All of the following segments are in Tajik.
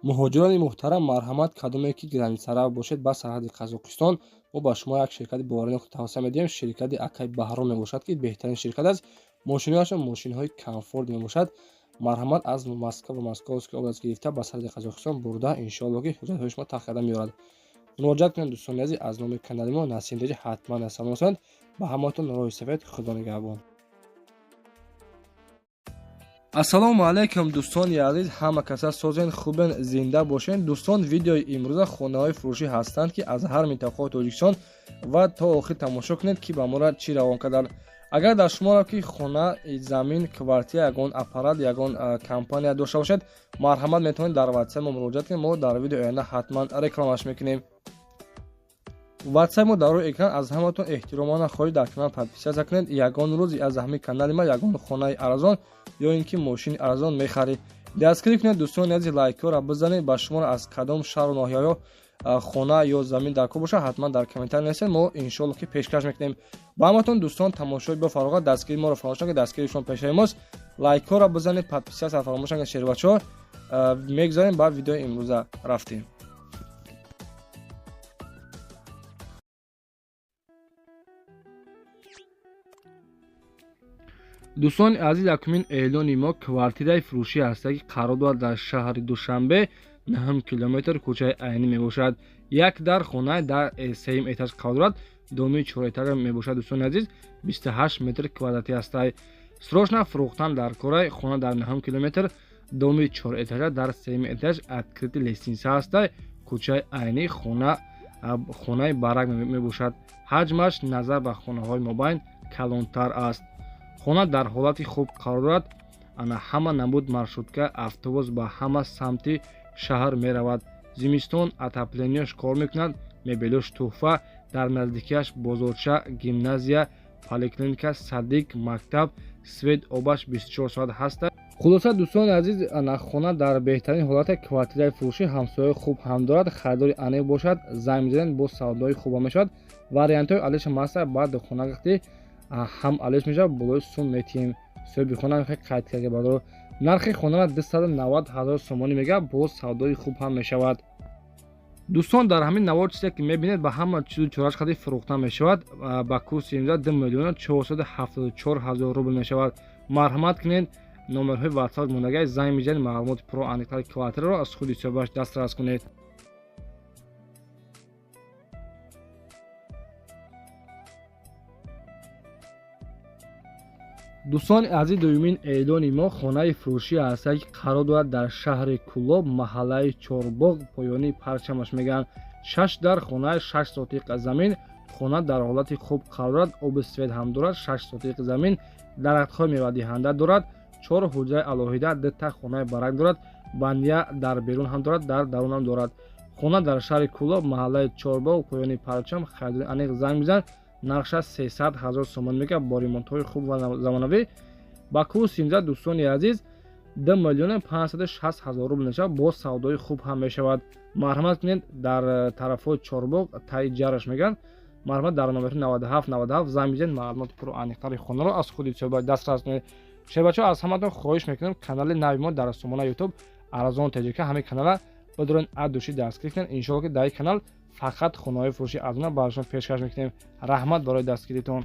Муҳоҷирони муҳтарам, марҳамат, кадоме ки границарав бошед ба сарҳади Қазоқистон, мо ба шумо як ширкати боваринок тавсия медиҳем. Ширкати Акай Баҳром мебошад, ки беҳтарин ширкат аст. Мошинҳояшон мошинҳои комфорт мебошад. Марҳамат, аз Москва ва Московский область гирифта ба сарҳади Қазоқистон бурда, иншоалло ки ҳуҷҷатҳои шумо тақ карда меорад. Муроҷиат кунед, дӯстони азиз, аз номи канали мо Насим Теҷи ҳатман салом расонед. Ба ҳамаатон роҳи сафед, Худо нигаҳбон. Ассалому алайкум, дӯстони азиз, ҳама каса созен, хубен, зинда бошен. Дӯстон, видеои имрӯза хонаҳои фурӯшӣ ҳастанд, ки аз ҳар минтақаҳои Тоҷикистон, ва то охир тамошо кунед, ки ба мора чӣ равон карданд. Агар дар шуморо ки хона, замин, квартира, ягон аппарат, ягон компания дошта бошед, марҳамат, метавонед дар ватсап мо муроҷиат кунед. Мо дар видеои оянда ҳатман рекламаш мекунем. Ватсап мо дар рӯи экран. Аз ҳаматон эҳтиромона хоҳиш, дар канал подписаться кунед. Ягон рӯз аз ҳамин канали ма ягон хонаи арзон ё ин ки мошини арзон мехаред. Дастгирӣ кунед, дӯстони азиз, лайкҳоро бизанед. Ба шуморо аз кадом шаҳру ноҳияҳо хона ё замин дар кор бошад, ҳатман дар комментарий нависед, мо иншоалло ки пешкаш мекунем ба ҳаматон. Дӯстон, тамошои бо фароғат, дастгирии моро фаромӯш накунед, дастгирии шумо пешаи мост. Лайкҳоро бизанед, подписаться фаромӯш накунед. Шербачаҳо, мегузарем ба видеои имрӯза, рафтем. Дӯстони азиз, якумин эълони мо квартираи фурӯшӣ ҳаста, ки қарор дорад дар шаҳри Душанбе, 9 километр, кӯчаи Айнӣ мебошад. Як дар хона дар сеюм этаж қарор дорад, доми чорэтажа мебошад. Дӯстони азиз, 28 метр квадратӣ ҳастай. Срочно фурӯхтан дар кораи. Хона дар 9 километр, доми чорэтажа, дар сеюм этаж, открытый лестница ҳастай, кӯчаи Айнӣ. Хона хонаи барак мебошад, ҳаҷмаш назар ба хонаҳои мобайн калонтар аст. Хона дар ҳолати хуб қарор дорад. Ана ҳама намуд маршрутка, автобус ба ҳама самти шаҳр меравад. Зимистон отопление ш кор мекунад, мебелош тӯҳфа. Дар наздикиаш бозорча, гимназия, поликлиника, садик, мактаб, свет, обаш 24 соат ҳаста. Хулоса, дӯстони азиз, ана хона дар беҳтарин ҳолате, квартираи фурӯшӣ, ҳамсояи хуб ҳам дорад. Харидори аниқ бошад, занг мезанед, боз савдои хуба мешавад. Вариантҳои алиша маста, баъд хона гахти ҳам алиш мешавад, болои сум метиҳем. Соҳиби хона қайд карда бароро, нархи хонара 290 ҳазор сомонӣ мегӯяд, боз савдои хуб ҳам мешавад. Дӯстон, дар ҳамин навор чизе ки мебинед, ба ҳама чизу чораш қади фурӯхта мешавад. Ба курси имрӯза 2 474 000 рубл мешавад. Марҳамат кунед, номерҳои ватсап мондагай, занг мезанед, маълумоти пурро, аниқтари квартираро аз худи соҳибаш дастрас кунед. Дӯстони азиз, дуюмин эълони мо хонаи фурӯшӣ ҳаста, ки қарор дорад дар шаҳри Кӯлоб, маҳаллаи Чорбоғ, поёни парчамаш мегӯянд. Шаш дар хонаи, 6 сотиқ замин. Хона дар ҳолати хуб қарор дорад, оби свет ҳам дорад, 6 сотиқ замин, дарахтҳои мевадиҳанда дорад, чор ҳуҷраи алоҳида, дута хонаи барак дорад, баня дар берун ҳам дорад, дар дарун ҳам дорад. Хона дар шаҳри Кӯлоб, маҳаллаи Чорбоғ, поёни парчам. Харидори аниқ занг бизан. Нархша 300 ҳазор сомонӣ мегӯяд, бо ремонтҳои хуб ва замонавӣ. Ба курси имрӯза, дӯстони азиз, 2 560 000 рубл мешавад, боз савдои хуб ҳам мешавад. Марҳамат кунед, дар тарафҳои Чорбоғ, таи ҷараш мегӯянд. Марҳамат, дар номерҳои 97 97 занг бизанед, маълумоти пурру аниқтари хонаро аз худи соҳиба дастрас кунед. Шербачаҳо, аз ҳаматон хоҳиш мекунем, канали нави мо дар сомона Ютуб Арзон Теҷика, ҳамин канала бидорен, от души дастгирӣ кунед. Иншоалло ки дар ин канал фақат хонаҳои фурӯши арзона барои шумо пешкаш мекунем. Раҳмат барои дастгиритон.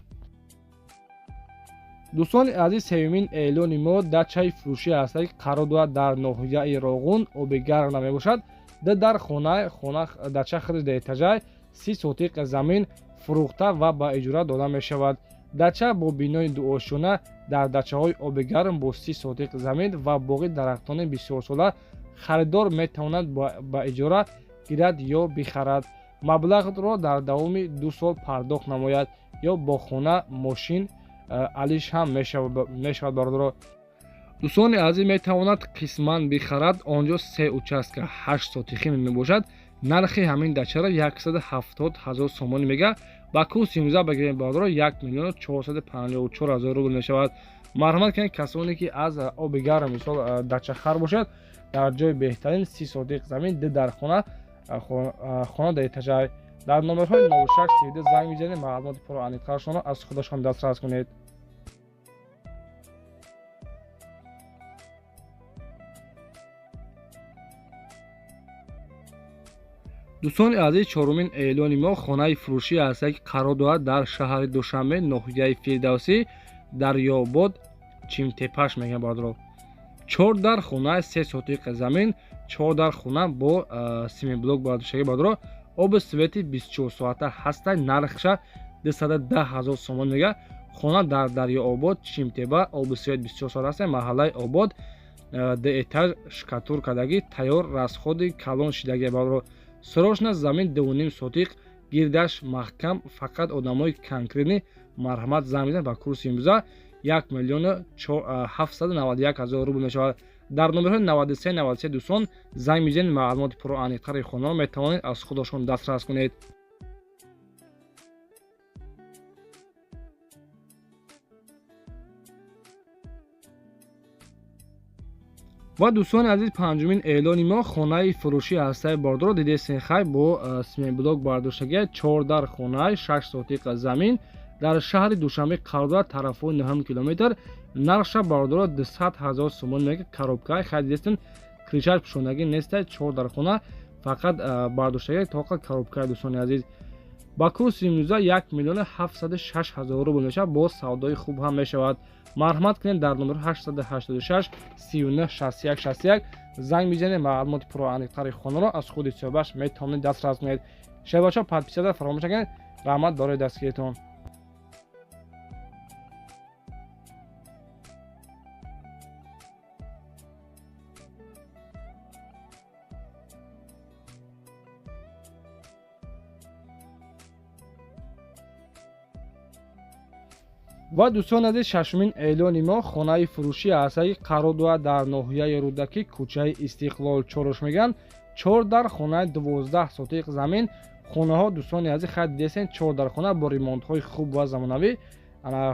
Дӯстони азиз, сеюмин эълони мо дачаи фурӯшӣ ҳаста, ки қарор дорад дар ноҳияи Роғун, оби гарм намебошад. Д дар хона, хона дача худаш деэтажай, 30 сотиқ замин фурӯхта ва ба иҷора дода мешавад. Дача бо бинои дуошёна дар дачаҳои оби гарм бо 30 сотиқ замин ва боғи дарахтони бисёрсола. Харидор метавонад ба иҷора гирад ё бихарад, маблағро дар давоми 2 сол пардохт намояд ё бо хона, мошин алиш ҳам мешавад. Бародаро, дӯстони азиз, метавонад қисман бихарад. Он ҷо се участка, 8 сотихӣ мебошад. Нархи ҳамин дачаро 170 ҳазор сомонӣ мегӯяд. Ба курси имрӯза бигирем, бародаро, 1 454 000 рубл мешавад. Марҳамат кунед, касоне ки аз оби гарм, мисол, дачахар бошад, дар ҷои беҳтарин, 30 сотиқ замин, ду дар хона, хона дар этажай. Дар номерҳои 06 32 занг мезанед, маълумоти пурро, аниқтарашонро аз худашон дастрас кунед. Дӯстони азиз, чорумин эълони мо хонаи фурӯшӣ аст, ки қарор дорад дар шаҳри Душанбе, ноҳияи Фирдавсӣ, Дарёбод, Чимтепаш мегӯянд бародаро. 4 дар хона, 3 сотиқ замин, 4 дар хона бо семиблок бардоштагӣ бародаро. Оби свети 24 соата ҳаста, нархша 210 000 сомон мега. Хона дар Дарёобод, Чимтеба, оби свет 24 соата ҳаста, маҳаллаи Обод, ду этаж шкатур кардагӣ, тайёр расходи калон шидагӣ бародаро. Срочно замин 2,5 сотиқ, гирдаш маҳкам, фақат одамои конкретни марҳамат занг мезананд. Ба курси имрӯза 1 791 000 рубл мешавад. Дар номерҳои 93 93 дӯстон занг мезанед, маълумоти пурру аниқтари хонаро метавонед аз худашон дастрас кунед. Ва дӯстони азиз, панҷумин эълони мо хонаи фурӯшӣ ҳастаи бордоро дидесен хай бо семиблок бардоштагия, 4 дар хонаи, 6 сотиқ замин дар шаҳри Душанбе қарор дорад, тарафҳои 9 километр. Нархша бародаро 200 000 сомон мега. Коробкаи хай дидестен, кришаш пӯшондагӣ нестай, 4 дар хона фақат бардоштагия тоқа коробкаи. Дӯстони азиз, ба курси имрӯза 1 706 000 рубл мешавад, бо савдои хуб ҳам мешавад. Марҳамат кунед дар номери 886 39 61 61 занг мезанед, маълумоти пурру аниқтари хонаро аз худи соҳибаш метавонед дастрас кунед. Шербачаҳо, подписата фаромӯш накунед. Раҳмат барои дастгиритон. Ва дӯстони азиз, шашумин эълони мо хонаи фурӯшӣ аст, ки қарор дорад дар ноҳияи Рӯдакӣ, кӯчаи Истиқлол чорош мегӯянд. 4 дар хонаи, 12 сотиқ замин. Хонаҳо дӯстони азиз хай дидесен, 4 дар хона бо ремонтҳои хуб ва замонавӣ,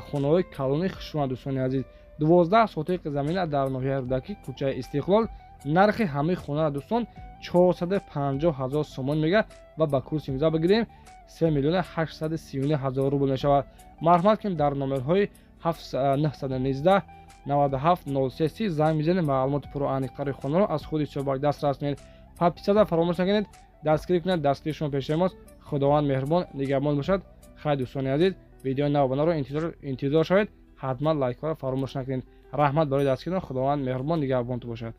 хонаҳои калони хушрӯанд. Дӯстони азиз, 12 сотиқ замина дар ноҳияи Рӯдакӣ, кӯчаи Истиқлол. Нархи ҳамаи хонаро дӯстон 450 000 сомон мега ва ба курси имрӯза бигирем 3 839 000 рубл мешавад. Марҳамат кунед дар номерҳои 919 97 03 занг мезанед, маълумоти пурру аниқтари хонаро аз худи соҳибак дастрас кунед. Подписата фаромӯш накунед, дастгирӣ кунед, дастгири шумо пеши мост. Худованд меҳрубон нигаҳбон бошад. Хайр дӯстони азиз, видеои навбанаро интизор шавед, ҳатман лайкҳоро фаромӯш накунед. Раҳмат барои дастгиритон. Худованд меҳрубон нигаҳбонтон бошад.